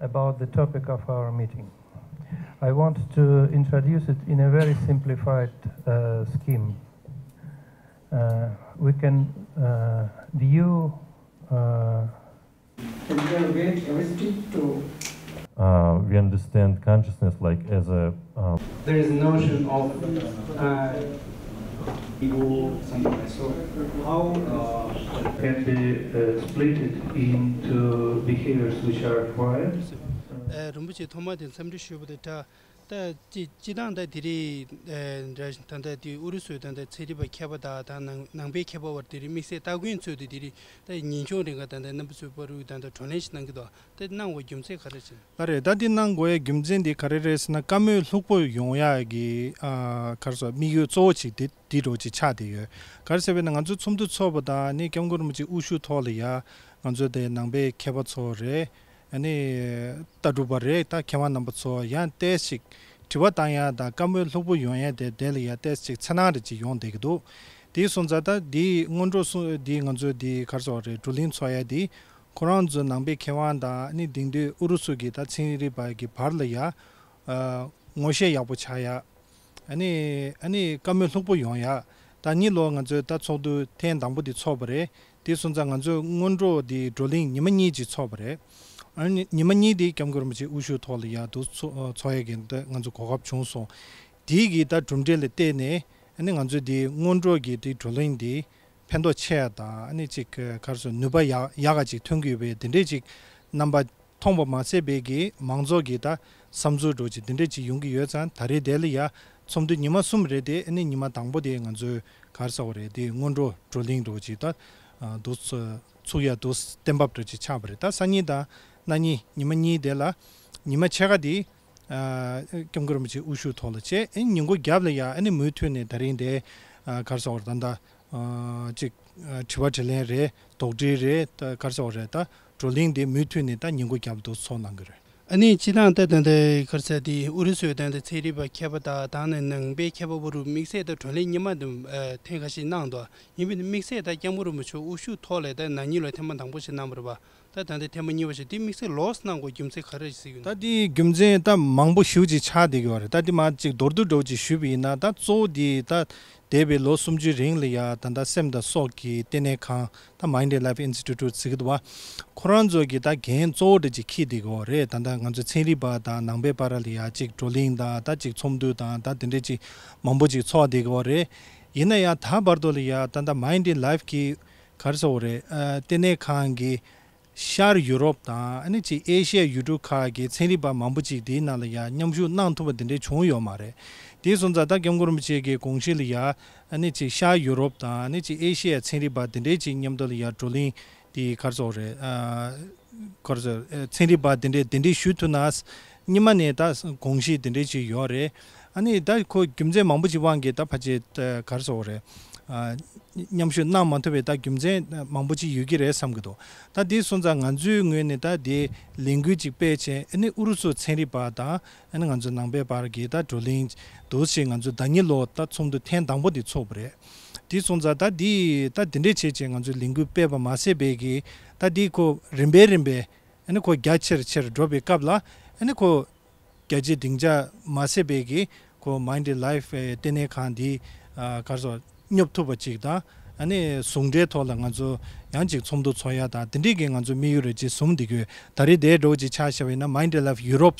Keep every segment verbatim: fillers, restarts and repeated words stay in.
about the topic of our meeting. I want to introduce it in a very simplified uh, scheme. Uh, we can uh, view uh, From there, we restrict to Uh, we understand consciousness like as a um, there is notion of uh, ego, something like so. How uh, can be uh, split into behaviors which are acquired. ཨ། རིན་པོ་ཆེ་ཐོག་མ་དེ་འཚམས་འདྲི་ཞུས་པ་དང་སྦྲགས། ད་སྤྱི་སྤྱི་བཏང་ད་དེ་རིང་ཨ་འདྲ་ད་ལྟ་དེ་ཨུ་རུ་སུའི་ད་ལྟ་ཚན་རིག་པ་མཁས་པ་དང་ད་ནང་ནང་པའི་མཁས་པ་བར་དེ་རིང་དམིགས་བསལ་སྟ་གོན་ཚུལ་དེ་དེ་རིང་ད་ཉིན་ཆུང་རིང་ག་ད་ལྟ་རྣམ་པ་ཚོའི་བར་དུ་ད་ལྟ་བགྲོ་གླེང་ཞིག་གནང་གི་འདུག་དེ་གནང་བའི་རྒྱུ་མཚན་ག་རེ་ཟེར་ན། ལགས་རེད། ད་དེ་གནང་དགོས་ཡའི་རྒྱུ་མཚན་དེ་ག་རེ་རེད་ཟེར་ན། བཀའ་མོལ་ལྷུག་པོ་ཡོང་ཡ་གི་ཨ་ག་རེ་ཟེར་དམིགས་ཡུལ་གཙོ་བོ་གཅིག་དེ་དེ་འདྲ་ཅིག་ཆགས་བསྡད་ཡོད། ག་རེ་ཟེར་བས་ན་ང་ཚོ་ཚོགས་འདུ་ཚོགས་པ་དང་ནི་སྐྱབས་མགོན་རིན་པོ་ཆེ་དབུ་བཞུགས་ཐོག་ལ་ཡ་ང་ཚོ་དེ་ནང་པའི་མཁས་པ་ཚོ་རེད། ཨ་ནི་ལྟ་གྲུབ་པ་རེད། ད་མཁས་དབང་རྣམ་པ་ཚོ་ཡང་ཏོག་ཙམ་དྲི་བ་བཏང་ཡ་དང་བཀའ་མོལ་ལྷུག་པོ་ཡོང་ཡ་དེ་དེ་ལ་ཡ་ཏོག་ཙམ་འཚེར་སྣང་རེ་ཅིག་ཡོང་བསྡད་ཀྱི་འདུག་དེའི་སོང་ཙང་ད་དེའི་སྔོན་འགྲོ་སུ་དེའི་ང་ཚོའི་དེའི་ག་རེ་ཟེར་དགོས་རེད། བགྲོ་གླེང་ཚོགས་ཡ་དེ་ཁོ་རང་ཚོའི་ནང་པའི་མཁས་དབང་དང་ཨ་ནི་དེང་དུས་ཨུ་རུ་སུ་གི་ད་ཚན་རིག་པ་གི་བར་ལ་ཡ་ཨ་ངོ་ཤེས་ཡག་པོ་ཆགས་ཡ། ཨ་ནི་ཨ་ནི་བཀའ་མོལ་ལྷུག་པོ་ཡོང་ཡ། ད་གཉིས་ལོ་ང་ཚོས་ད་ཚོགས་འདུ་ཐེངས་དང་པོ་འདི་ཚོགས་པ་རེད། དེ་སོང་ཙང་ང་ཚོས་སྔོན་འགྲོ་འདི་བགྲོ་གླེང་ཉི་མ་གཉིས་ཅིག་ཚོགས་པ་རེད། ཨ་ནི་ཉི་མ་གཉིས་འདི་སྐྱབས་མགོན་རིན་པོ་ཆེ་དབུ་བཞུགས་ཐོག་ལ་ཡ་འདུག་ཚོགས་ཚོགས་ཡ་གི་འདི་ང་ཚོ་གོ་སྐབས་བྱུང་སོང་། དེའི་གི་ད་གྲུབ་འབྲས་ལ་བལྟས་ནས་ཨ་ནི་ང་ཚོས་འདི་སྔོན་འགྲོ་གི་འདི་བགྲོ་གླེང་འདི་ཕན་ཐོགས་ཆེ་ཡ་དང་ཨ་ནི་ཅིག་ག་རེ་ཟེར་ནུས་པ་ཡག་ཡག་ག་ཅིག་ཐོན་གི་ཡོད་པའི་འདི་འདྲས་ཅིག་རྣམ་པ་མཐོང་པ་མ་ཟད་པའི་གི་མང་ཚོགས་ཀྱི་ད་བསམ་ཚུལ་འདྲ་ཅིག་འདི་འདྲས་ཅིག་ཡོང་གི་ཡོད་ཙང་། ད་རེས་དེ་ལ་ཡ་ཚོགས་འདུ་ཉི་མ་གསུམ་རེད་དེ། ཨ་ནི་ཉི་མ་དང་པོ་དེ་ང་ཚོའི་ག་རེ་ཟེར་དགོས་རེད། དེ་སྔོན་འགྲོ་བགྲོ་གླེང་འདྲ་ཅིག་ད་འདུག་ཚུགས་ཡ་འདུག་གཏན་ཕབ་འདྲ་ཅིག་ཆགས་པ་རེད། ད་སང་ཉིན་དང་གནངས་ཉིན་ཉི་མ་གཉིས་དེ་ལ་ཉི་མ་ཕྱེད་ཀ་དེ་སྐྱབས་མགོན་རིན་པོ་ཆེ་དབུ་བཞུགས་ཐོག་ལ་བྱས། ཨ་ནི་ཉིན་གུང་རྒྱབ་ལ་ཡ་ཨ་ནི་མུ་མཐུད་ནས་ད་རིང་དེ་ག་རེ་ཟེར་དགོས་རེད། ད་ལྟ་ཅིག་དྲི་བ་དྲིས་ལན་རེད། དོགས་འདྲི་རེད། ད་ག་རེ་ཟེར་དགོས་རེད། ད་བགྲོ་གླེང་དེ་མུ་མཐུད་ནས་ད་ཉིན་གུང་རྒྱབ་ཏུ་ཚོགས་གནང་གི་རེད། ཨ་ནི་སྤྱི་བཏང་ད་ད་ད་ག་རེ་ཟེར་དེ་ཨུ་རུ་སུའི་ད་ད་ཚན་རིག་པ་མཁས་པ་དང་ད་ནི་ནང་པའི་མཁས་པ་བར་དུ་དམིགས་བསལ་ད་བགྲོ་གླེང་ཉི་མ་དུ་ཐེངས་ཁ་ཤས་གནང་འདུག་ཡིན་པས་ན་དམིགས་བསལ་ད་སྐྱབས་མགོན་རིན་པོ་ཆེ་དབུ་བཞུགས་ཐོག་ལ་ད་ན་ནིང་ལོ་ཐེངས་མ་དང་པོ་ཞིག་གནང་བ་རེད་པ། ད་ད་ལྟ་ཐེངས་མ་གཉིས་པ་ཞིག་དེ་དམིགས་བསལ་ལོགས་སུ་གནང་དགོས་རྒྱུ་མཚན་ག་རེ་ཞིག་ཡོད་ན། ད་དེའི་རྒྱུ་མཚན་ད་མང་པོ་ཞེ་པོ་ཅིག་ཆགས་བསྡད་ཀྱི་ཡོད་རེད། ད་དེ་མར་ཅིག་མདོར་བསྡུས་འདྲ་པོ་ཅིག་ཞུས་པ་ཡིན་ན། ད་གཙོ་བོ་དེ་ད་འདས་པའི་ལོ་སུམ་ཅུའི་རིང་ལ་ཡ་ད་ལྟ་སེམས་དང་སྲོག་གི་ལྟེ་གནས་ཁང་ད་Mind and Life Institute ཟེར་གྱི་འདུག་པ། ཁོ་རང་ཚོ་གི་ད་འགན་གཙོ་བོ་འདྲ་ཅིག་འཁྱེར་བསྡད་ཀྱི་ཡོད་རེད། ད་ལྟ་ང་ཚོ་ཚན་རིག་པ་དང་ནང་པའི་བར་ལ་ཡ་ཅིག་བགྲོ་གླེང་དང་ད་ཅིག་ཚོགས་འདུ་དང་ད་དེ་འདྲ་ཅིག་མང་པོ་ཅིག་ཚོགས་བསྡད་ཀྱི་ཡོད་རེད། ཡིན་ན་ཡང་ད་བར་དུ་ལ་ཡ་ད་ལྟ་Mind and Life གི་ག་རེ་ཟེར་དགོས་རེད། ཨ་ལྟེ་གནས་ཁང་གི་ཤར་ཡུ་རོབ་དང་ཨ་ནི་ཅིག་ཨེ་ཤི་ཡ་ཡུལ་གྲུ་ཁག་གི་ཚན་རིག་པ་མང་པོ་ཅིག་དེའི་ནང་ལ་ཡ་མཉམ་ཞུགས་གནང་ཐུབ་པ་དེ་འདྲས་བྱུང་ཡོད་མ་རེད། དེ་སོང་ཙང་ད་སྐྱབས་མགོན་རིན་པོ་ཆེ་གི་དགོངས་གཞི་ལ་ཡ་ཨ་ནི་ཅིག་ཤར་ཡུ་རོབ་དང་ཨ་ནི་ཅིག་ཨེ་ཤི་ཡ་ཚན་རིག་པ་དེ་འདྲས་ཅིག་མཉམ་དུ་ལ་ཡ་བགྲོ་གླེང་དེ་ག་རེ་ཟེར་དགོས་རེད། ཨ་ག་རེ་ཟེར། ཨ་ཚན་རིག་པ་དེ་འདྲས་དེ་འདྲས་ཞུ་ཐུབ་ན་སྙིང་མ་ནས་ད་དགོངས་གཞི་དེ་འདྲས་ཅིག་ཡོད་རེད། ཨ་ནི་ད་ཁོ་རྒྱུ་མཚན་མང་པོ་ཅིག་དབང་གིས་ད་ཕལ་ཆེར་ད་ག་རེ་ཟེར་དགོས་རེད། ཨ་མཉམ་ཞུགས་གནང་མ་ཐུབ་པའི་ད་རྒྱུ་མཚན་མང་པོ་ཅིག་ཡོད་ཀྱི་རེད་བསམ་གྱི་འདུག་ད་དེ་སོང་ཙང་ང་ཚོའི་ངོས་ནས་ད་དེ་ལས་འགུལ་ཅིག་སྤེལ་བྱས། ཨ་ནི་ཨུ་རུ་སུ་ཚན་རིག་པ་དང་ཨ་ནི་ང་ཚོ་ནང་པའི་བར་གྱི་ད་བགྲོ་གླེང་འདུག་ཅིག་ང་ཚོ་ཟླ་ཉིན་ལོ་ད་ཚོགས་འདུ་ཐེངས་དང་པོ་དེ་ཚོགས་པ་རེད། དེ་སོང་ཙང་ད་དེ་ད་དེ་འདྲས་བྱས་བྱས་ང་ཚོས་ལས་འགུལ་སྤེལ་བ་མ་ཟད་པའི་གི་ད་དེ་ཁོ་རིམ་པས་རིམ་པས་ཨ་ནི་ཁོ་རྒྱ་ཆེར་ཆེར་འགྲོ་བའི་སྐབས་ལ་ཨ་ནི་ཁོ་རྒྱལ་སྤྱིའི་སྡིངས་ཆ་མ་ཟད་པའི་གི་ཁོ་Mind and Life ལྟེ་གནས་ཁང་འདི་ཨ་ག་རེ་ཟེར་སྙོབ་ཐུབ་པ་ཅིག་དང་། ཨ་ནི་ཟུང་འབྲེལ་ཐོག་ལ་ང་ཚོ་ཡང་ཅིག་ཚོགས་འདུ་ཚོགས་ཡ་དང་དེ་འདྲས་ཀྱི་ང་ཚོ་དམིགས་ཡུལ་རེ་ཅིག་བཟུང་བསྡད་ཀྱི་ཡོད། ད་རེས་དེ་འདྲ་བོ་ཅིག་ཆ་བཞག་པ་ཡིན་ན་Mind and Life Europe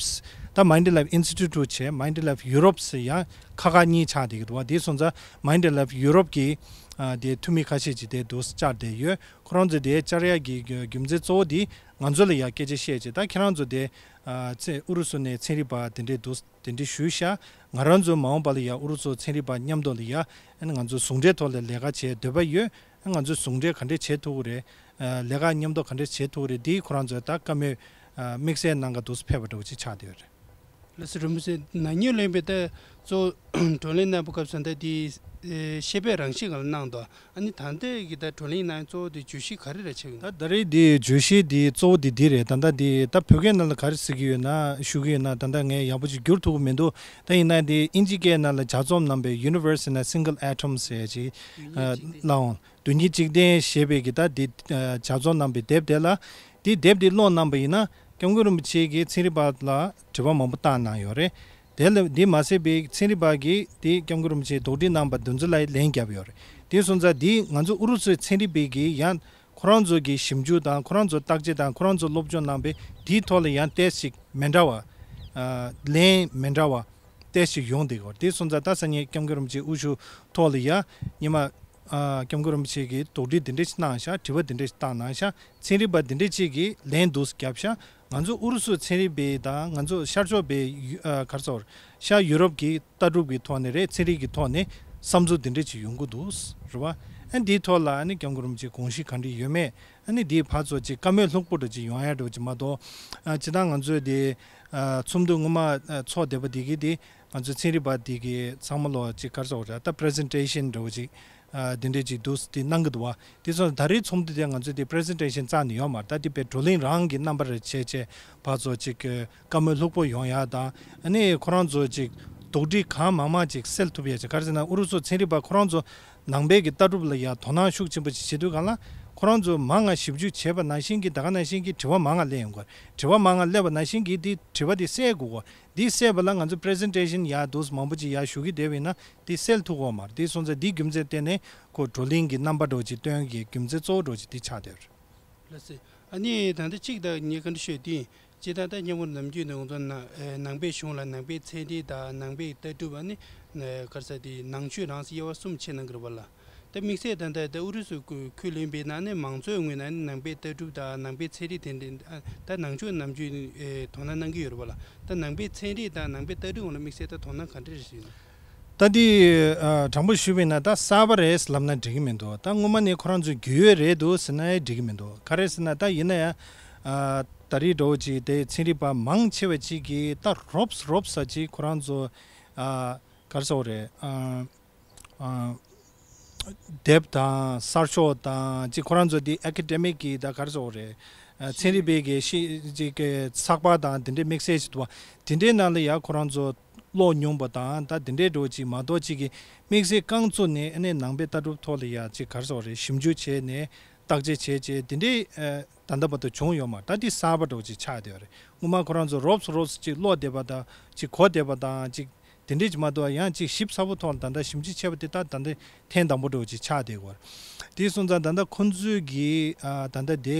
ད་Mind and Life Institute བྱས་Mind and Life Europe ཡང་ཁག་ཁག་གཉིས་ཆགས་བསྡད་ཀྱི་འདུག་བ། དེ་སོང་ཙང་Mind and Life Europe གི་ཨ་དེ་འཐུས་མི་ཁ་ཤས་ཅིག་དེ་འདུག་བཅར་བསྡད་ཡོད། ཁོ་རང་ཚོ་དེ་བཅར་ཡ་གི་རྒྱུ་མཚན་གཙོ་བོ་དེ་ང་ཚོ་ལ་ཡ་སྐད་ཆ་བཤད་ཅིག་ད་ཁྱེད་རང་ཚོ་དེ་ཨ་ཚེ་ཨུ་རུ་སུ་ནས་ཚན་རིག་པ་དེ་འདྲས་འདུག་དེ་འདྲས་ཞུས་ཤག་ང་རང་ཚོ་མ་འོངས་པ་ལ་ཡ་ཨུ་རུ་སུ་ཚན་རིག་པ་མཉམ་དུ་ལ་ཡ་ཨ་ནི་ང་ཚོ་ཟུང་འབྲེལ་ཐོག་ལ་ལས་ཀ་བྱེད་འདོད་པ་ཡོད། ཨ་ང་ཚོ་ཟུང་འབྲེལ་ག་འདྲས་བྱེད་ཐུབ་ཀྱི་རེད། ཨ་ལས་ཀ་མཉམ་དུ་ག་འདྲས་བྱེད་ཐུབ་ཀྱི་རེད། འདི་ཁོ་རང་ཚོས་ད་བཀའ་མོལ་ཨ་དམིགས་བསལ་གནང་ག་འདུག་ཕེབས་པ་འདྲ་བོ་ཅིག་ཆགས་བསྡད་ཡོད་རེད། ལགས་སོ། རིན་པོ་ཆེ་ན་ནིང་ལོན་པའི་ད་གཙོ་བོ་བགྲོ་གླེང་གནང་པའི་སྐབས་སུ་ད་དེ་ཨེ་ཤེས་པའི་རང་བཞིན་སྒང་ལ་གནང་འདུག་ཨ་ནི་ད་ལྟའི་གི་ད་བགྲོ་གླེང་གནང་གཙོ་བོ་དེ་བརྗོད་གཞི་ག་རེ་རེད་ཆགས་ཡོད། ད་ད་རེས་དེ་བརྗོད་གཞི་དེ་གཙོ་བོ་དེ་འདི་རེད། ད་ལྟ་དེ་ད་བོད་སྐད་ནང་ལ་ག་རེ་ཟེར་གྱི་ཡོད་ན་ཞུ་གི་ཡོད་ན་ད་ལྟ་ངས་ཡག་པོ་ཅིག་བསྒྱུར་ཐུབ་ཀྱི་མི་འདུག་ད་ཡིན་ན་དེ་ཨིན་ཇི་སྐད་ནང་ལ་ལྗགས་རྩོམ་གནང་པའི་Universe in a Single Atom ཟེར་ཅིག་ཨ་ལའང་དོན་གཉིས་གཅིག་ལྡན་ཞེས་པའི་གི་ད་དེ་ཨ་ལྗགས་རྩོམ་གནང་པའི་དེབ་དེ་ལ་དེ་དེབ་དེ་ཀློག་གནང་པ་ཡིན་ན། སྐྱབས་མགོན་རིན་པོ་ཆེ་གིས་ཚན་རིག་པ་ལ་དྲི་བ་མང་པོ་བཏང་གནང་ཡོད་རེད། དེ་ལ་འདི་མ་ཟད་པའི་ཚན་རིག་པ་གིས་དེ་སྐྱབས་མགོན་རིན་པོ་ཆེ་དོགས་འདྲི་གནང་པ་དེ་ཚོ་ལ་ལན་བརྒྱབ་ཡོད་རེད། དེ་སོང་ཙང་འདི་ང་ཚོ་ཨུ་རུ་སུའི་ཚན་རིག་པའི་གིས་ཡང་ཁོ་རང་ཚོ་གི་ཞིབ་འཇུག་དང་ཁོ་རང་ཚོ་བརྟག་དཔྱད་དང་ཁོ་རང་ཚོ་སློབ་སྦྱོང་གནང་པའི་དེའི་ཐོག་ལ་ཡང་ཏོག་ཙམ་མི་འདྲ་བ། ཨ། ལན་མི་འདྲ་བ་ཏོག་ཙམ་ཡོང་བསྡད་ཡོད་རེད། དེ་སོང་ཙང་ད་སང་ཉིན་སྐྱབས་མགོན་རིན་པོ་ཆེ་དབུ་བཞུགས་ཐོག་ལ་ཡ་ཉི་མ། ཨ། སྐྱབས་མགོན་རིན་པོ་ཆེ་གིས་དོགས་འདྲི་འདི་འདྲ་ཞིག་གནང་ཤག་དྲི་བ་འདི་འདྲ་ཞིག་བཏང་གནང་ཤག་ཚན་རིག་པ་འདི་འདྲ་ཅིག་གིས་ལན་འདུག་བརྒྱབ་ཤག་ང་ཚོ་ཨུ་རུ་སུ་ཚན་རིག་པའི་དང་ང་ཚོ་ཤར་ཕྱོགས་པའི་ཡུ་ཨ་ག་རེ་ཟེར། ཤར་ཡུ་རོབ་ཀྱི་ལྟ་གྲུབ་ཀྱི་ཐོག་ནས་རེད། ཚན་རིག་གི་ཐོག་ནས་བསམ་ཚུལ་འདི་འདྲ་ཅིག་ཡོང་གི་འདུག་རེད་བ། ཨ། འདིའི་ཐོག་ལ་ཨ་ནི་སྐྱབས་མགོན་རིན་པོ་ཆེ་དགོངས་གཞི་ག་འདྲ་ཡོད་མེད། ཨ་ནི་འདིའི་ཕར་ཚུར་ཅིག་བཀའ་མོལ་ལྷུག་པོ་འདྲ་ཅིག་ཡོང་ཡ་འདྲ་ཅིག་མ་གཏོགས། ཨ། སྤྱིར་བཏང་ང་ཚོའི་དེ། ཨ། ཚོགས་འདུ་སྔོན་མ་ཨ་ཚོགས་བསྡད་པ་འདི་གི་དེ་ང་ཚོའི་ཚན་རིག་པ་འདི་གི་ཚང་མ་ལོ་ཅིག་ག་རེ་ཟེར་དགོས་རེད། ད་པི་རི་ཟེན་ཊེ་ཤན་འདྲ་བོ་ཅིག་ཨ། འདི་འདྲས་ཅིག་འདུག་སེ་དེ་གནང་གི་འདུག་བ། དེ་སོང་ད་རེས་ཚོགས་འདུ་དེ་ང་ཚོས་དེ་པི་རི་ཟེན་ཊེ་ཤན་རྩ་ནས་ཡོད་མ་རེད། ད་དེ་དཔེ་བགྲོ་གླེང་རང་གི་རྣམ་པ་རེ་བྱས་བྱས་ཕར་ཚུར་ཅིག་གི་བཀའ་མོལ་ལྷུག་པོ་ཡོང་ཡ་དང་། ཨ་ནི་ཁོ་རང་ཚོ་ཅིག་དོགས་འདྲི་གང་མང་མང་ཅིག་སེལ་ཐུབ་ཡ་ཅིག་ག་རེ་ཟེར་ན་ཨུ་རུ་སུ་ཚན་རིག་པ་ཁོ་རང་ཚོ་ནང་པའི་གི་ལྟ་གྲུབ་ལ་ཡ་དོ་སྣང་ཤུགས་ཆེན་པོ་ཅིག་བྱེད་དུས་སྒང་ལ་ཁོ་རང་ཚོ་མང་ང་ཞིབ་འཇུག་བྱས་པ་ནང་བཞིན་གྱི་ད་ག་ནང་བཞིན་གྱི་དྲི་བ་མང་ང་སླེབས་ཡོང་གི་རེད། དྲི་བ་མང་ང་སླེབས་པ་ནང་བཞིན་གྱི་དེ་དྲི་བ་དེ་སེལ་དགོས་གོ། འདི་བསད་པ་ལ་ང་ཚོ་པི་རི་ཟེན་ཊེ་ཤན་ཡག་འདུག་མང་པོ་ཅིག་ཡག་ཞུ་གི་བསྡད་པ་ཡིན་ན་འདི་སེལ་ཐུབ་ཀྱི་ཡོད་མ་རེད། འདི་སོང་ཙང་འདི་རྒྱུ་མཚན་བརྟེན་ནས་ཁོ་བགྲོ་གླེང་གི་རྣམ་པ་འདྲ་བོ་ཅིག་སྟོན་གྱི་རྒྱུ་མཚན་གཙོ་བོ་འདྲ་བོ་ཅིག་འདི་ཆགས་བསྡད་ཡོད་རེད། ལགས་སེ། ཨ་ནི་ད་ལྟ་གཅིག་ད་ངས་བཀའ་འདྲི་ཞུ་ཡ་དེ་ཡིན། སྤྱིར་བཏང་ད་སྔོན་མ་ནམ་རྒྱུན་ནས་ང་ཚོ་ནང་ནང་པའི་གཞུང་ལ་ནང་པའི་ཚན་རིག་དང་ནང་པའི་ལྟ་གྲུབ་ཨ་ནི་ག་རེ་ཟེར་དེ་ནང་ཆོས་རང་ཟེར་དབྱེ་བ་གསུམ་ཕྱེ་གནང་གི་རེད་པ་ལགས། ད་དམིགས་བསལ་ད་ལྟ་ད་ཨུ་རུ་སུ་ཁུལ་ཁུལ་ཡིན་པའི་ནང་ནས་མང་གཙོའི་ངོས་ནས་ནང་པའི་ལྟ་གྲུབ་དང་ནང་པའི་ཚན་རིག་དེ་འདྲ་ཨ་ད་ནང་ཆོས་ནམ་རྒྱུན་ཨེ་དོ་སྣང་གནང་གི་ཡོད་རེད་པ་ལགས། ད་ནང་པའི་ཚན་རིག་དང་ནང་པའི་ལྟ་གྲུབ་ངོས་ལ་དམིགས་བསལ་ད་དོ་སྣང་ག་འདྲ་རེ་ཞིག་ཡིན་ན། ད་འདི་ཨ་དྲང་པོ་ཞུས་པ་ཡིན་ན་ད་གསར་པ་རེད་ལབ་ན་འགྲིག་གི་མི་འདུག་ད་སྔོན་མ་ནས་ཁོ་རང་ཚོའི་རྒྱུས་ཡོད་རེད་འདུག་ཟེར་ན་ཡང་འགྲིག་གི་མི་འདུག་ག་རེ་ཟེར་ན་ད་ཡིན་ན་ཡང་ཨ་ད་རེས་འདྲ་བོ་ཅིག་དེ་ཚན་རིག་པ་མང་ཆེ་བ་ཅིག་གིས་ད་རོབ་རོབ་ས་ཅིག་ཁོ་རང་ཚོ་ཨ་ག་རེ་ཟེར་དགོས་རེད། ཨ། ཨ། དེབ་དང་གསར་ཤོག་དང་ཅིག་ཁོ་རང་ཚོ་འདི་ཨེ་ཀ་ཌེ་མིག་གི་ད་ག་རེ་ཟེར་དགོས་རེད། ཨ། ཚན་རིག་པའི་གི་ཤི་ཅིག་གི་ཚགས་པར་དང་དེ་འདྲའི་དམིགས་བསལ་ཞིག་འདུག་བ། དེ་འདྲའི་ནང་ལ་ཡང་ཁོ་རང་ཚོ་ཀློག་མྱོང་པ་དང་ད་དེ་འདྲའི་འདྲ་བོ་ཅིག་མ་གཏོགས་ཅིག་གི་དམིགས་བསལ་རྐང་བཙུགས་ནས་ཨ་ནི་ནང་པའི་ལྟ་གྲུབ་ཐོག་ལ་ཡང་ཅིག་ག་རེ་ཟེར་དགོས་རེད། ཞིབ་འཇུག་བྱས་ནས་བརྟག་དཔྱད་བྱས་བྱས་དེ་འདྲའི་ཨ་ད་ལྟ་བར་དུ་བྱུང་ཡོད་མ་རེད། ད་འདི་གསར་པ་འདྲ་བོ་ཅིག་ཆགས་བསྡད་ཡོད་རེད། སྔོན་མ་ཁོ་རང་ཚོ་རོབ་སུ་རོབ་སུ་ཅིག་ཀློག་བསྡད་པ་དང་ཅིག་གོ་བསྡད་པ་དང་ཅིག་དེ་འདྲས་ཅིག་མ་གཏོགས་ཡང་ཅིག་ཞིབ་ཚགས་པོ་ཐོག་ལ་ད་ལྟ་ཞིབ་འཇུག་བྱས་པ་དེ་ད་ད་ལྟ་ཐེངས་དང་པོ་འདྲ་བོ་ཅིག་ཆགས་བསྡད་ཡོད་རེད། དེ་སོང་ཙང་ད་ལྟ་ཁོང་ཚོས་ཀྱི་ཨ་ད་ལྟ་དེ་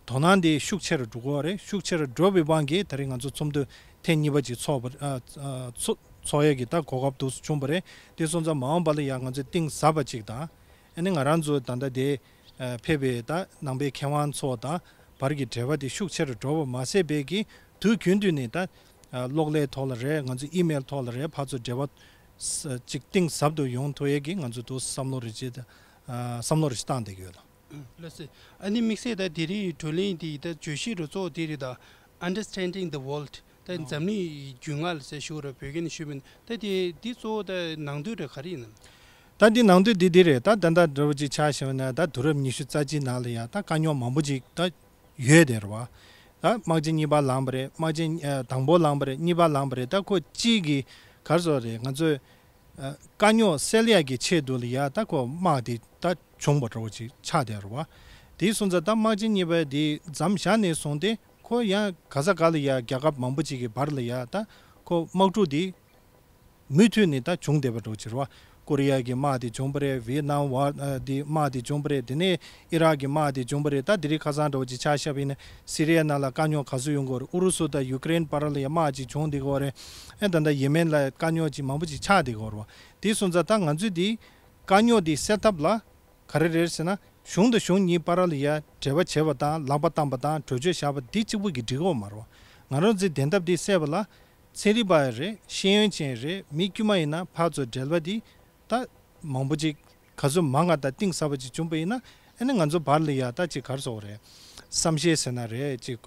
དོ་སྣང་དེ་ཤུགས་ཆེ་རུ་འགྲོ་གི་ཡོད་རེད། ཤུགས་ཆེ་རུ་འགྲོ་བའི་དབང་གིས་ད་རེས་ང་ཚོ་ཚོགས་འདུ་ཐེངས་གཉིས་པ་ཅིག་ཚོགས་པ་ཨ་ཨ་ཚོགས་ཚོགས་ཡས་ཀྱི་ད་གོ་སྐབས་འདུག་སེ་བྱུང་བ་རེད། དེ་སོང་ཙང་མ་འོངས་པ་ལ་ཡང་ང་ཚོས་གཏིང་ཟབ་པ་ཅིག་དང་ཨ་ནི་ང་རང་ཚོ་ད་ལྟ་དེ་ཨ་ཕེབས་པའི་ད་ནང་པའི་མཁས་དབང་ཚོ་དང་བར་གྱི་འབྲེལ་བ་དེ་ཤུགས་ཆེ་རུ་འགྲོ་བ་མ་ཟད་པའི་གི་དུས་རྒྱུན་དུ་ནས་ད་ཨ་གློག་ཀླད་ཐོག་ལ་རེད། ང་ཚོ་ཨི་མེལ་ཐོག་ལ་རེད། ཕར་ཚུར་འབྲེལ་བ་ས་ཅིག་གཏིང་ཟབ་ཏུ་ཡོང་ཐུབ་ཡས་ཀྱི་ང་ཚོ་འདུག་བསམ་བློ་རེ་བྱེད་ཨ་བསམ་བློ་རེ་ཞིག་བཏང་བསྡད་ཀྱི་ཡོད་ལགས། ལགས་སེ། ཨ་ནི་དམིགས་བསལ་ད་དེ་རིང་བགྲོ་གླེང་འདི་ད་བརྗོད་གཞི་རུ་གཙོ་བོ་དེ་རེད་ད། Understanding the World། ད་འཛམ་གླིང་རྒྱུས་མངའ་ཟེར་ཞུ་ར་བོད་སྐད་ནས་ཞུས་པ་ཡིན་ད་དེ་འདི་གཙོ་བོ་ད་ནང་དོན་རེ་ག་རེ་ཡིན་ནམ། ད་འདི་ནང་དོན་འདི་འདི་རེད། ད་ད་ལྟ་འདྲ་བོ་ཅིག་ཆ་བཞག་ན་ད་དུས་རབས་ཉི་ཤུ་རྩ་གཅིག་ནང་ལ་ཡ་ད་དཀའ་རྙོག་མང་པོ་ཅིག་ད་ཡོད་དེ་རེད་བ། ད་དམག་ཆེན་གཉིས་པ་ལངས་པ་རེད། དམག་ཆེན་ཨ་དང་པོ་ལངས་པ་རེད། གཉིས་པ་ལངས་པ་རེད། ད་ཁོ་གཅིག་གི་ག་རེ་ཟེར་རེད། ང་ཚོས་ཨ་དཀའ་རྙོག་སེལ་ཡག་གི་ཆེད་དུ་ལ་ཡ་ད་ཁོ་དམག་དེ་ད་བྱུང་བ་འདྲ་བོ་ཅིག་ཆགས་བསྡད་རེད་བ། དེ་སོང་ཙང་ད་དམག་ཆེན་གཉིས་པ་དེ་མཚམས་བཞག་ནས་བཟུང་སྟེ་ཁོ་ཡང་ག་ས་ག་ལ་ཡ་རྒྱལ་ཁབ་མང་པོ་ཅིག་གི་བར་ལ་ཡ་ད་ཁོ་དམག་འཁྲུག་དེ་མུ་མཐུད་ནས་ད་བྱུང་བསྡད་པ་འདྲ་བོ་ཅིག་རེད་བ། ཀོ་རི་ཡ་གི་དམག་དེ་བྱུང་བ་རེད། ཝི་ཡེད་ནམ་བར་ཨ་དེ་དམག་དེ་བྱུང་བ་རེད། དེ་ནས་ཨི་རག་གི་དམག་དེ་བྱུང་བ་རེད། ད་དེ་རིང་ཁ་སང་འདྲ་བོ་ཅིག་ཆ་བཞག་པ་ཡིན་ན་སི་རི་ཡའི་ནང་ལ་དཀའ་རྙོག་ག་ཚོད་ཡོང་གི་ཡོད་རེད། ཨུ་རུ་སུ་དང་ཡུ་ཀེ་རེན་བར་ལ་ཡ་དམག་ཅིག་བྱུང་བསྡད་ཀྱི་ཡོད་རེད། ཨེ་ད་ལྟ་ཡེ་མེན་ལ་དཀའ་རྙོག་ཅིག་མང་པོ་ཅིག་ཆགས་བསྡད་ཀྱི་ཡོད་རེད་བ། དེ་སོང་ཙང་ད་ང་ཚོས་དེ་དཀའ་རྙོག་དེ་སེལ་ཐབས་ལ་ག་རེ་རེད་ཟེར་ན་གཞུང་དང་གཞུང་གཉིས་བར་ལ་ཡ་འབྲེལ་བ་བྱེད་པ་དང་ལག་པ་བསྡམས་པ་དང་གྲོས་ཆོད་བཞག་པ་འདི་གཅིག་པུ་གིས་འགྲིག་གི་ཡོད་མ་རེད་བ། ང་རང་ཚོའི་བདེན་ཐབས་འདི་སེལ་བ་ལ་ཚན་རིག་པ་རེད། ཤེས་ཡོན་ཅན་རེད། མི་དཀྱུས་མ་ཡིན་ན་ཕར་ཚུར་འབྲེལ་བ་འདི་ད་མང་པོ་ཅིག་ག་ཚོད་མང་ང་ད་གཏིང་ཟབ་པ་ཅིག་བྱུང་པ་ཡིན་ན་ཨ་ནི་ང་ཚོ་བར་ལ་ཡ་ད་ཅིག་ག་རེ་ཟེར་དགོས་རེད། བསམ་ཤེས་ཟེར་ན་རེད། ཅིག་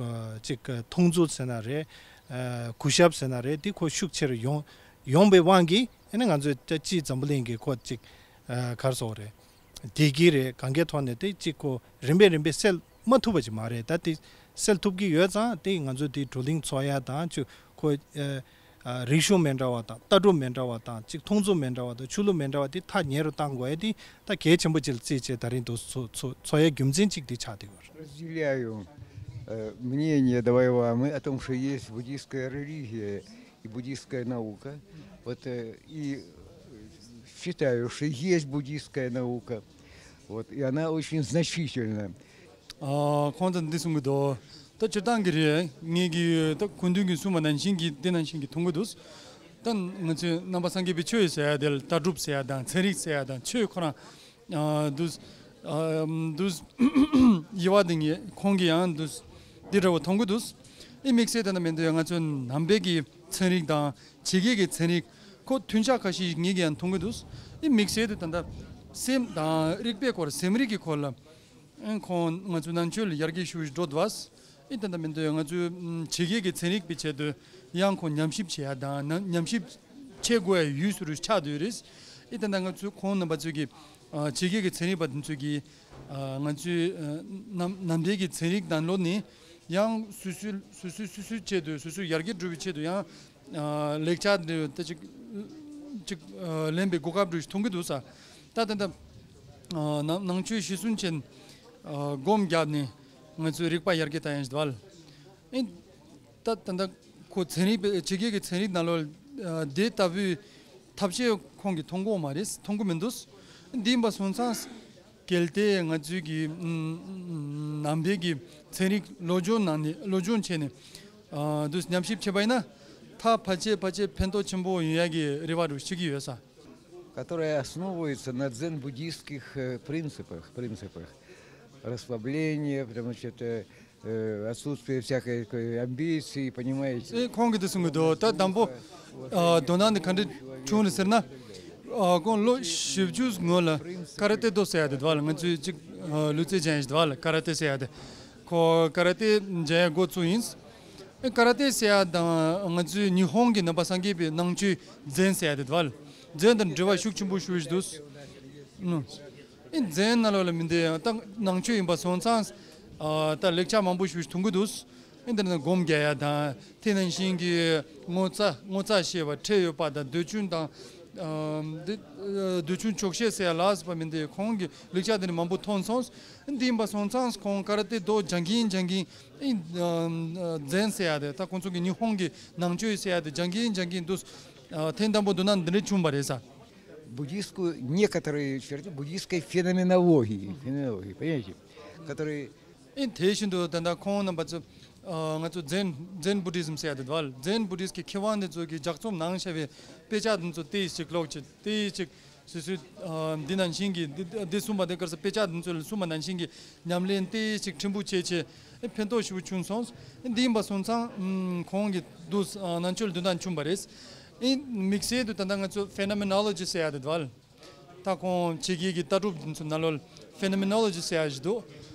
ཅིག་མཐོང་ཚུལ་ཟེར་ན་རེད། ཨ་གུས་ཞབས་ཟེར་ན་རེད། འདི་ཁོ་ཤུགས་ཆེ་རུ་ཡོང་ཡོང་པའི་དབང་གིས་ཨ་ནི་ང་ཚོའི་ད་སྤྱིའི་འཛམ་བུ་གླིང་གི་ཁོ་ཅིག་ཨ་ག་རེ་ཟེར་དགོས་རེད། བདེ་སྐྱིད་རེད། གང་གའི་ཐོག་ནས་དེ་གཅིག་ཁོ་རིམ་པས་རིམ་པས་སེལ་མ་ཐུབ་པ་ཅིག་མ་རེད། ད་དེ་སེལ་ཐུབ་ཀྱི་ཡོད་ཙང་དེ་ང་ཚོ་དེ་བགྲོ་གླེང་ཚོགས་ཡ་དང་ཅིག་ཁོ་ཨ་ཨ་རིག་གཞུང་མི་འདྲ་བ་དང་ལྟ་གྲུབ་མི་འདྲ་བ་དང་ཅིག་མཐོང་ཚུལ་མི་འདྲ་བ་དང་ཆོས་ལུགས་མི་འདྲ་བ་དེ་ཐག་ཉེ་རུ་བཏང་དགོས་ཡ་དེ་ད་གལ་ཆེན་པོ་ཅིག་ལ་བརྩིས་བྱས་ད་རིང་དུ་ཚོགས་ཚོགས་ཚོགས་ཡ་རྒྱུ་མཚན་ཅིག་དེ་ཆགས་བསྡད་ཡོད་རེད། Э, мнение Давай-ламы о том, что есть буддийская религия и буддийская наука. Вот, э, и, э, считаю, что есть буддийская наука. Вот, и она очень значительна. ཨ། ཁོང་ཚོས་འདི་གསུང་གི་འདུག་ད་སྤྱིར་བཏང་གི་རེད། ངེད་ཀྱིས་ད་སྐུ་མདུན་གྱིས་གསུངས་པ་ནང་བཞིན་གྱི་འདི་ནང་བཞིན་གྱི་མཐོང་གི་འདུག་ད་ང་ཚོས་ནང་པ་སངས་རྒྱས་པའི་ཆོས་ཟེར་ཡ་དེ་ལ་ལྟ་གྲུབ་ཟེར་ཡ་དང་ཚན་རིག་ཟེར་ཡ་དང་ཆོས་ཁོ་རང་། ཨ། འདུག་ཨ། འདུག་ཡེ་བ་དེ་ངས་ཁོང་གིས་ཡང་འདུག་འདི་འདྲ་བོ་མཐོང་གི་འདུག་ཨེ། དམིགས་བསལ་དེ་འདྲ་མི་འདུག་ང་ཚོའི་ནང་པའི་གི་ཚན་རིག་དང་ཇི་གེ་གི་ཚན་རིག་ཁོ་མཐུན་ཆ་ཁ་ཤས་ངེད་ཀྱིས་ཡང་མཐོང་གི་འདུག་ཨེ། དམིགས་བསལ་དུ་ད་ལྟ་སེམས་དང་རིག་པའི་སྐོར། སེམས་རིག་གི་སྐོར་ལ། ཨེ། ཁོང་ང་ཚོའི་ནང་ཆོས་ལ་ཡར་རྒྱས་ཤུགས་ཆེ་འགྲོ་འདུག་བ། ཨེ། ད་ལྟ་མི་འདུག་ང་ཚོའི་ཇི་གེ་གི་ཚན་རིག་པའི་ཆེད་དུ་ཡང་ཁོང་ཉམས་ཞིབ་བྱེད་ཡ་དང་ན་ཉམས་ཞིབ་བྱེད་དགོས་ཡ་ཡུལ་སུ་རུ་ཆགས་བསྡད་ཡོད་རེད། ཨེ། ད་ལྟ་ང་ཚོའི་ཁོང་རྣམ་པ་ཚོས་ཀྱི་ཇི་གེ་གི་ཚན་རིག་པ་དེ་ཚོས་ཀྱི་ང་ཚོའི་ནམ་ནམ་ཟླའི་གི་ཚན་རིག་ནང་ལོགས་ནས་ཡང་སོ་སོའི་སོ་སོའི་སོ་སོའི་ཆེད་དུ་སོ་སོའི་ཡར་རྒྱས་འགྲོ་བའི་ཆེད་དུ་ཡང་ལེགས་ཆ་འདི་ད་ཅིག་ཅིག་ལེན་པའི་གོ་སྐབས་འདྲ་ཞིག་མཐོང་གི་འདུག་ས། ད་ད་ད་ནང་ནང་ཆོས་གཞི་བཟུང་ཅན་སྒོམ་བརྒྱབ་ནས་ང་ཚོའི་རིག་པ་ཡར་རྒྱས་བཏང་ཡ་ཞིག་འདུག་བ། ཨེ། ད་ད་ད་ཁོ་ཚན་རིག་པའི་ཇི་གེ་གི་ཚན་རིག་ནང་ལོགས་དེ་ལྟ་བུའི་ཐབས་ཤེས་ཁོང་གིས་མཐོང་གི་ཡོད་མ་རེད། མཐོང་གི་མི་འདུག་འདི་ཡིན་པ་སོང་ཙང་། གལ་ཏེ་ང་ཚོའི་གི་ནམ་ཟླའི་གི་ཚན་རིག་སློབ་སྦྱོང་གནང་ནས་སློབ་སྦྱོང་བྱས་ནས་འདུག་ཉམས་ཞིབ་བྱས་པ་ཡིན་ན། ད་ཕལ་ཆེར་ཕལ་ཆེར་ཕན་ཐོགས་ཆེན་པོ་ཡོང་ཡ་གི་རེ་བ་རུ་བྱེད་ཀྱི་ཡོད་ས། Которая основывается на дзен-буддийских, э, принципах, принципах расслабления, потому что это, э, отсутствие всякой такой амбиции, понимаете? ཨེ། ཁོང་གིས་འདི་གསུང་གི་འདུག་ད་དང་པོ་ཨ། དོ་སྣང་འདི་ག་འདྲ་བྱུང་ནས་ཟེར་ན། ཨ། ཁོང་ལོ་བཞི་བཅུ་སྔོན་ལ་ཀ་ར་ཏེ་དོ་ཟེར་ཡ་དེ་འདུག་བ་ལ། ང་ཚོའི་ཅིག་ལུས་རྩལ་ཅན་ཞིག་འདུག་བ་ལ། ཀ་ར་ཏེ་ཟེར་ཡ་དེ། ཁོ་ཀ་ར་ཏེ་སྦྱང་ཡ་འགོ་བཙུགས་ཡིན། ཀ་ར་ཏེ་ཟེར་ཡ་དང་ང་ཚོའི་ཉི་ཧོང་གི་ནང་པ་སངས་རྒྱས་པའི་ནང་ཆོས་ཛེན་ཟེར་ཡ་དེ་འདུག་བ་ལ། ཛེན་དང་འབྲེལ་བ་ཤུགས་ཆེན་པོ་ཞུ་ཞིག་འདུག་ཨེ། ཛེན་ནང་ལོགས་ལ་མི་འདུག་ཡང་ད་ནང་ཆོས་ཡིན་པ་སོང་ཙང་། ཨ། ད་ལེགས་ཆ་མང་པོ་ཞིག་མཐོང་གི་འདུག་ཨེ། འདིར་ནི་སྒོམ་རྒྱག་ཡ་དང་དེ་ནང་བཞིན་གྱི་ངོ་ཚ་ངོ་ཚ་ཤེས་པ་ཁྲེལ་ཡོད་པ་དང་འདོད་ཆུང་དང་། ཨ། འདི་འདོད་ཆུང་ཆོག་ཤེས་ཟེར་ཡ་ལ་སོགས་པ་མི་འདུག་ཁོང་གི་ལེགས་ཆ་འདི་ནི་མང་པོ་མཐོང་སོང་། འདི་ཡིན་པ་སོང་ཙང་ཁོང་ཀ་ར་ཏེ་དོ་སྦྱང་གིན་སྦྱང་གིན། ཨེ། ཛེན་ཟེར་ཡ་དེ། ད་ཁོང་ཚོ་གི་ཉི་ཧོང་གི་ནང་ཆོས་ཟེར་ཡ་དེ་སྦྱང་གིན་སྦྱང་གིན་འདུག་ཨ། ཐེངས་དང་པོ་འདུག་ན་འདི་འདྲ་བྱུང་བ་རེད་ས། Буддийскую, некоторые черты буддийской феноменологии, феноменологии, понимаете, которые ཨེ། དེ་བཞིན་དུ་ད་ལྟ་ཁོང་རྣམ་པ་ཚོ། ཨ། ང་ཚོ་ཛེན་ཛེན་བུ་དྷི་ཛིམ་ཟེར་ཡ་དེ་འདུག་བ་ལ། ཛེན་བུ་དྷིསྟ་གི་མཁས་དབང་དེ་ཚོ་གིས་ལྗགས་རྩོམ་གནང་བཞག་པའི་དཔེ་ཆ་དེ་ཚོ་ཏོག་ཙམ་ཀློག་བྱས། ཏོག་ཙམ་སོ་སོའི། ཨ། འདི་ནང་བཞིན་གྱི་འདི་འདི་གསུངས་པ་དེ་ག་རེ་ཟེར། དཔེ་ཆ་དེ་ཚོ་ལ་གསུངས་པ་ནང་བཞིན་གྱི་ཉམས་ལེན་ཏོག་ཙམ་ཕྲན་བུ་བྱས་བྱས། ཨེ། ཕན་ཐོགས་ཞེ་པོ་བྱུང་སོང་། ཨེ། འདི་ཡིན་པ་སོང་ཙང་། ཨམ། ཁོང་གི་འདུག་ཨ། ནང་ཆོས་ལ་འདུག་སྟངས་བྱུང་བ་རེད། ཨེ། དམིགས་བསལ་དུ་ད་ལྟ་ང་ཚོ་ཕེ་ནོ་མེ་ནོ་ལོ་ཇི་ཟེར་ཡ་དེ་འདུག་བ་ལ། ད་ཁོང་ཇི་གེ་གི་ལྟ་གྲུབ་དེ་ཚོ་ནང་ལོགས་ཕེ་ནོ་མེ་ནོ་ལོ་ཇི་ཟེར་ཡ་ཞིག་འདུག་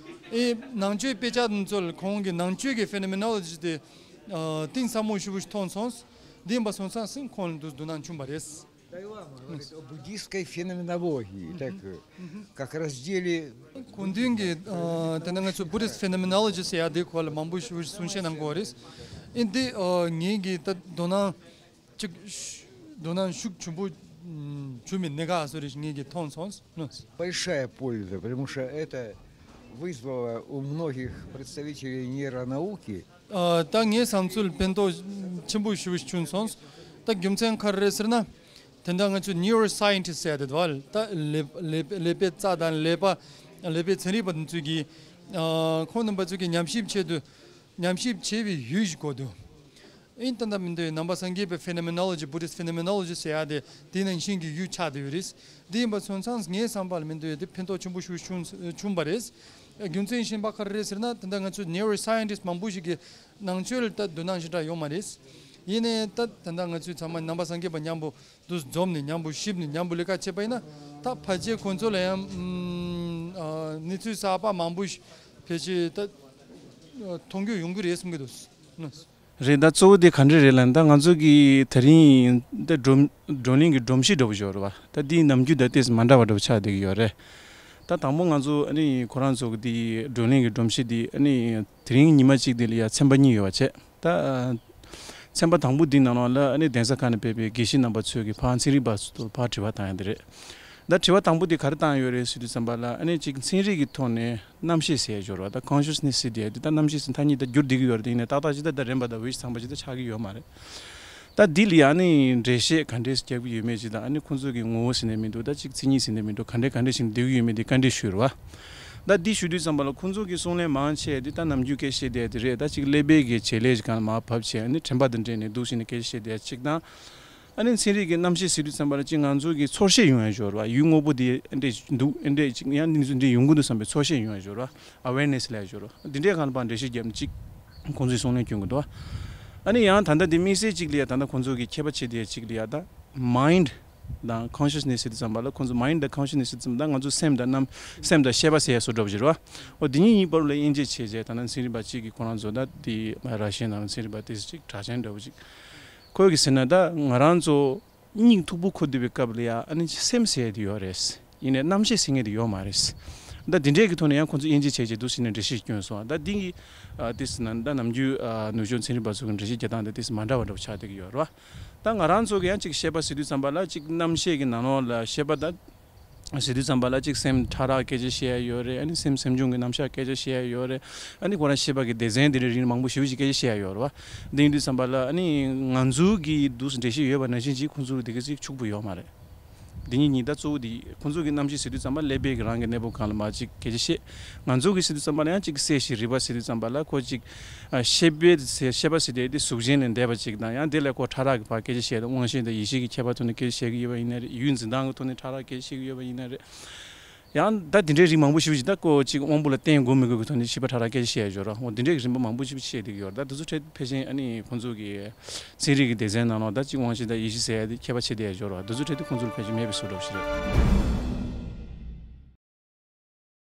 ཨེ། ནང་ཆོས་དཔེ་ཆ་དེ་ཚོ་ལ་ཁོང་གི་ནང་ཆོས་ཀྱི་ཕེ་ནོ་མེ་ནོ་ལོ་ཇི་དེ། ཨ། གཏིང་ཟབ་མོ་ཞེ་པོ་ཞིག་མཐོང་སོང་། འདི་ཡིན་པ་སོང་ཙང་ཁོང་ལ་འདུག་འདུག་སྣང་བྱུང་བ་རེད། Даилама говорит о буддийской феноменологии, так, э, как разделе. སྐུ་མདུན་གྱིས། ཨ། ད་ནི་ང་ཚོ་བུ་དྷིསྟ་ཕེ་ནོ་མེ་ནོ་ལོ་ཇི་ཟེར་ཡ་དེའི་སྐོར་ལ་མང་པོ་ཞེ་པོ་ཞིག་གསུང་བཤད་གནང་དགོས་པ་རེད། ཨེ། འདི། ཨ། ངེད་ཀྱིས་ད་དོ་སྣང་ཅིག་དོ་སྣང་ཤུགས་ཆེན་པོ་བྱུང་མི་གནད་འགག་བཟོ་འདྲ་ཞིག་ངེད་ཀྱིས་མཐོང་སོང་། Большая польза, потому что это вызвало у многих представителей нейронауки. ཨ། ད་ངའི་བསམ་ཚུལ་ཕན་ཐོགས་ཆེན་པོ་ཞེ་པོ་ཞིག་བྱུང་སོང་། ད་རྒྱུ་མཚན་ག་རེ་རེད་ཟེར་ན། དེ་འདྲ་ང་ཚོས་ནིའུ་རོ་སའེན་ཊིསྟ་ཟེར་ཡ་དེ་འདུག་བ་ལ། ད་ཀླད་ཀླད་པའི་རྩ་དང་ཀླད་པ་ཀླད་པའི་ཚན་རིག་པ་དེ་ཚོས་ཀྱིས། ཨ། ཁོང་རྣམ་པ་ཚོས་ཀྱིས་ཉམས་ཞིབ་ཆེད་དུ། ཉམས་ཞིབ་བྱེད་པའི་ཡུལ་ཞིག་དགོས་འདུག་ཨེ། ད་ལྟ་མི་འདུག་ནང་པ་སངས་རྒྱས་པའི་ཕེ་ནོ་མེ་ནོ་ལོ་ཇི། བུ་དྷིསྟ་ཕེ་ནོ་མེ་ནོ་ལོ་ཇི་ཟེར་ཡ་དེ་དེ་ནང་བཞིན་གྱི་ཡུལ་ཆགས་བསྡད་ཡོད་རེད། དེ་ཡིན་པ་སོང་ཙང་ངའི་བསམ་པ་ལ་མི་འདུག་དེ་ཕན་ཐོགས་ཆེན་པོ་ཞིག་བྱུང་བྱུང་བ་རེད། རྒྱུ་མཚན་གཞན་པ་ག་རེ་རེད་ཟེར་ན། ད་ལྟ་ང་ཚོའི་ནིའུ་རོ་སའེན་ཊིསྟ་མང་པོ་ཞིག་གིས་ནང་ཆོས་ལ་ད་དོ་སྣང་ཞེ་དྲག་ཡོད་མ་རེད། ཡིན་ནའི་ད་ད་ལྟ་ང་ཚོའི་ཚང་མ་ནང་པ་སངས་རྒྱས་པ་མཉམ་པོ་འདུག་འཛོམས་ནས་མཉམ་པོ་གཤིབ་ནས་མཉམ་པོ་ལས་ཀ་བྱས་པ་ཡིན་ན། ད་ཕལ་ཆེར་ཁོང་ཚོ་ལ་ཡང་། ཨམ། ཨ། གནས་ཚུལ་གསར་པ་མང་པོ་ཞིག་ཕལ་ཆེར་ད་མཐོང་རྒྱུ་ཡོང་གི་རེད་བསམ་གྱི་འདུག་རེད། ད་གཙོ་བོ་དེ་ག་འདྲ་རེད་ལབ་ན། ད་ང་ཚོ་གི་དེ་རིང་ད་བགྲོ་བགྲོ་གླེང་གི་སྒྲོམ་གཞི་འདྲ་པོ་ཞིག་ཡོད་རེད་པ། ད་འདི་ནམ་རྒྱུན་དང་ཏོག་ཙམ་མ་འདྲ་བ་འདྲ་པོ་ཆགས་བསྡད་ཀྱི་ཡོད་རེད། ད་དང་པོ་ང་ཚོ་ཨ་ནི་ཁོ་རང་ཚོ་གི་འདི་བགྲོ་གླེང་གི་སྒྲོམ་གཞི་འདི་ཨ་ནི་དེ་རིང་ཉི་མ་གཅིག་འདི་ལ་ཡ་ཚན་པ་གཉིས་ཡོད་པ་བྱས། ད་ཚན་པ་དང་པོ་འདི་ནང་ལོགས་ལ་ཨ་ནི་གདན་ས་ཁག་ནས་ཕེབས་པའི་དགེ་བཤེས་རྣམ་པ་ཚོས་ཀྱི་ཕར་ཚན་རིག་པ་ཚོ་ཕར་དྲི་བ་བཏང་ཡ་འདི་རེད། ད་དྲི་བ་དང་པོ་དེ་ག་རེ་བཏང་ཡོད་རེད་ཟེར་དུས་ཙམ་པ་ལ། ཨ་ནི་གཅིག་ཚན་རིག་གི་ཐོག་ནས་རྣམ་ཤེས་ཟེར་ཡ་སྦྱོར་བ་དང་consciousness ཟེར་དེ་དེ་ད་རྣམ་ཤེས་ཟེར་ཐ་སྙད་ད་བསྒྱུར་བསྡད་ཀྱི་ཡོད་རེད། དེ་ཡིན་ནའི་ཏག་ཏག་ཅིག་ད་ད་རན་པ་དང་འོས་ཤིང་ཚང་པ་ཅིག་ད་ཆགས་ཀྱི་ཡོད་མ་རེད། ད་འདི་ལ་ཡང་ནི་འགྲེལ་བཤད་ག་འདྲས་རྒྱབ་ཀྱི་ཡོད་མེད་ཅིག་དང་། ཨ་ནི་ཁོང་ཚོ་གི་ངོ་བོ་ཟེར་ནས་མི་འདུག་ད་ཅིག་མཚན་ཉིད་ཟེར་ནས་མི་འདུག་ག་འདྲས་ག་འདྲས་ཤིག་འདོད་ཀྱི་ཡོད་མེད་དེ་བཀའ་འདྲི་ཞུས་རེད་བ། ད་འདི་ཞུ་དུས་ཙམ་པ་ལ་ཁོང་ཚོ་གི་གསུང་ལན་མང་ཆེ་དེ་ད་ནམ་རྒྱུན་སྐད་ཆ་བཤད་བསྡད་དེ་རེད། ད་ཅིག་ཀླད་པའི་གི་བྱེད་ལས་ཅིག་གང་ལ་མར་བབས་བྱས། ཨ་ནི་དྲན་པ་དང་འབྲེལ་ནས་འདུག་ཟེར་ནས་སྐད་ཆ་བཤད་བསྡད་ཅིག་དང་། ཨ་ནི་ཚན་རིག་གི་རྣམ་ཤེས་ཟེར་དུས་ཙམ་པ་ལ་ཅིག་ང་ཚོ་གི་ཚོར་ཤེས་ཡོང་ཡ་སྦྱོར་བ། ཡུལ་དངོས་པོ་དེ་ཨེ་འདྲས་འདུག་ཨེ་འདྲས་ཅིག་ཡང་འདི་ཚོ་འདི་ཡོང་གི་འདུག་བསམ་པའི་ཚོར་ཤེས་ཡོང་ཡ་སྦྱོར་བ། awareness ལབ་ཡ་སྦྱོར་བ། འདི་འདྲས་གང་ལ་ཕར་འགྲེལ་བཤད་བརྒྱབ་ནས་ཅིག་ཁོང་ཚོའི་གསུང་ལན་སྐྱོན་གྱི་འདུག་ཨ་ནི་ཡང་ད་ལྟ་འདི་དམིགས་བསལ་ཅིག་ལ་ཡ་ད་ལྟ་ཁོང་ཚོ་གི་ཁྱད་པར་ཕྱེ་དེ་ཅིག་ལ་ཡ་ད་mind དང་consciousness ཟེར་དུས་ཙམ་པ་ལ། ཁོང་ཚོ་mind དང་consciousness ཟེར་དུས་ཙམ་པ་ད་ང་ཚོ་སེམས་དང་རྣམ་སེམས་དང་ཤེས་པ་ཟེར་ཡ་བཟོ་འདྲ་པོ་ཅིག་རེད་བ། འོ་འདི་གཉིས་གཉིས་བར་ལ་དབྱེ་འབྱེད་བྱས་རྗེས་ད་ལྟ་ཚན་རིག་པ་གཅིག་གིས་ཁོ་རང་ཚོ་ད་དེ་ར་ཤི་ཡའི་ནང་ཚན་རིག་པ་དེ་ཅིག་གྲགས་ཅན་འདྲ་པོ་ཅིག་ཁོས་གི་ཟེར་ན་ད་ང་རང་ཚོ་སྙིང་མཐུག་པོ་ཁུར་བསྡད་པའི་སྐབས་ལ་ཡ་ཨ་ནི་སེམས་ཟེར་ཡ་དེ་ཡོད་རེད། ཡིན་ནའི་རྣམ་ཤེས་ཟེར་མཁན་དེ་ཡོད་མ་རེད། ད་འདི་འདྲས་ཀྱི་ཐོག་ནས་ཡང་ཁོང་ཚོ་དབྱེ་འབྱེད་བྱས་བྱས་འདུག་ཟེར་ནས་འགྲེལ་བཤད་བསྐྱོན་སོང་། ད་འདི་གི་ཨ་དེ་ཟེར་ན་ད་ནམ་རྒྱུན་ཨ་ནུབ་ཕྱོགས་ཚན་རིག་པ་ཚོ་གི་འགྲེལ་བཤད་རྒྱག་སྟངས་དེ་དེ་མ་འདྲ་བ་འདྲ་པོ་ཆགས་བསྡད་ཀྱི་ཡོད་རེད་བ། ད་ང་རང་ཚོ་གི་ཡང་ཅིག་ཤེས་པ་ཟེར་དུས་ཙམ་པ་ལ་ཅིག་རྣམ་ཤེས་ཀྱི་ནང་ལོགས་ལ་ཤེས་པ་ད་ཟེར་དུས་ཙམ་པ་ལ་ཅིག་སེམས་ཕྲ་རགས་སྐད་ཆ་བཤད་ཡ་ཡོད་རེད། ཨ་ནི་སེམས་སེམས་བྱུང་གི་རྣམ་གཞག་སྐད་ཆ་བཤད་ཡ་ཡོད་རེད། ཨ་ནི་ཁོ་རང་ཤེས་པ་གི་སྡེ་ཚན་དེ་འདྲ་རིགས་མང་པོ་ཞེ་པོ་ཅིག་སྐད་ཆ་བཤད་ཡ་ཡོད་རེད་བ། འདི་ཡིན་དུས་ཙམ་པ་ལ་ཨ་ནི་ང་ཚོ་གི་འདུག་སེ་འགྲེལ་བཤད་ཡོད་པ་ནང་བཞིན་ཅིག་ཁོང་ཚོ་གི་དེ་ག་ཅིག་ཕྱུག་པོ་ཡོད་མ་རེད། འདི་གཉིས་གཉིས་ད་གཙོ་བོ་འདི་ཁོང་ཚོ་གི་རྣམ་བཤད་ཟེར་དུས་ཙམ་པ་ཀླད་པའི་གི་རང་གི་གནས་བབ་སྒང་ལ་མར་ཅིག་སྐད་ཆ་བཤད། ང་ཚོ་གི་ཟེར་དུས་ཙམ་པ་ལ་ཡང་ཅིག་སེམས་ཤེས་རིག་པ་ཟེར་དུས་ཙམ་པ་ལ་ཁོ་ཅིག་ཨ་ཤེས་པའི་ཤེས་པ་ཟེར་དེ་དེ་གཟུགས་ཅན་ལས་འདས་པ་ཅིག་དང་། ཡང་དེ་ལས་ཁོ་ཕྲ་རགས་ཀྱི་བར་སྐད་ཆ་བཤད་དང་། དབང་ཤེས་དང་ཡིད་ཤེས་ཀྱི་ཁྱད་པར་ཐོག་ནས་སྐད་ཆ་བཤད་ཀྱི་ཡོད་པ་ཡིན་ན་རེད། ཡུལ་འཛིན་སྟངས་ཀྱི་ཐོག་ནས་ཕྲ་རགས་སྐད་ཆ་བཤད་ཀྱི་ཡོད་པ་ཡིན་ན་རེད། ཡང་ད་དེ་འདྲའི་རིགས་མང་པོ་ཞེ་པོ་ཅིག་ད་ཁོ་ཅིག་དབང་པོ་ལ་བརྟེན་དགོས་མི་དགོས་ཀྱི་ཐོག་ནས་ཤེས་པ་ཕྲ་རགས་སྐད་ཆ་བཤད་ཡ་སྦྱོར་བ། འོ་དེ་འདྲའི་རིམ་པ་མང་པོ་ཞེ་པོ་བཤད་བསྡད་ཀྱི་ཡོད་རེད། ད་དེ་ཚོ་ཐད་ཕལ་ཆེར་ཨ་ནི་ཁོང་ཚོ་གི་ཚན་རིག་གི་སྡེ་ཚན་ནང་ལོགས་ད་ཅིག་དབང་ཤེས་དང་ཡིད་ཤེས་ཟེར་ཡ་དེ་ཁྱད་པར་ཕྱེ་བསྡད་ཡ་སྦྱོར་བ་དེ་ཚོ་ཐད་དུ་ཁོང་ཚོར་ཕལ་ཆེར་མེད་པའི་བཟོ་འདྲ་པོ་ཞིག་རེད།